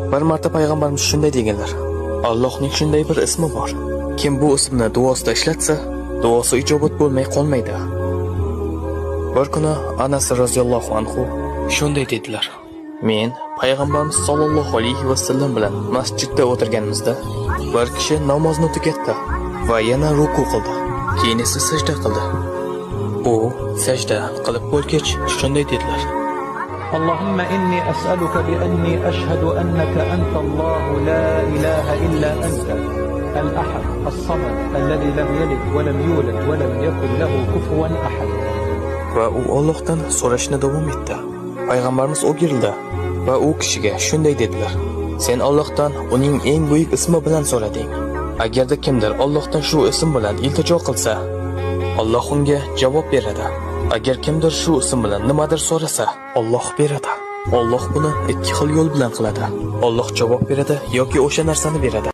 Bir marta payg'ambarimiz shunday deganlar: Allohning shunday bir ismi bor. Kim bu ismni duosida ishlatsa, duosi ijobat bo'lmay qolmaydi. Bir kuni Anas roziyallohu anhu shunday dedilar: Men payg'ambarimiz sollallohu alayhi vasallam bilan masjidda o'tirganimizda bir kishi namozni tugatdi va yana ruku qildi. Keyin esa sajda qildi. U sajda qilib bo'lgach shunday dedilar: اللهم إني أسألك بأني أشهد أنك أنت الله لا إله إلا أنت الأحد الصمد الذي لم يلد ولم يولد ولم يكن له كفوا أحد. Va u Allohdan so'rashni davom etdi. Payg'ambarimiz o'girildi va u kishiga shunday dedilar: Sen Allohdan uning eng buyuk ismi bilan so'rading. Agarda kimdir Allohdan shu ism bilan iltijo qilsa, Alloh unga javob beradi. Agar kimdir shu ism bilan nimadir so'rasa, Alloh beradi. Alloh buni ikki xil yo'l bilan qiladi. Alloh javob beradi yoki o'sha narsani beradi.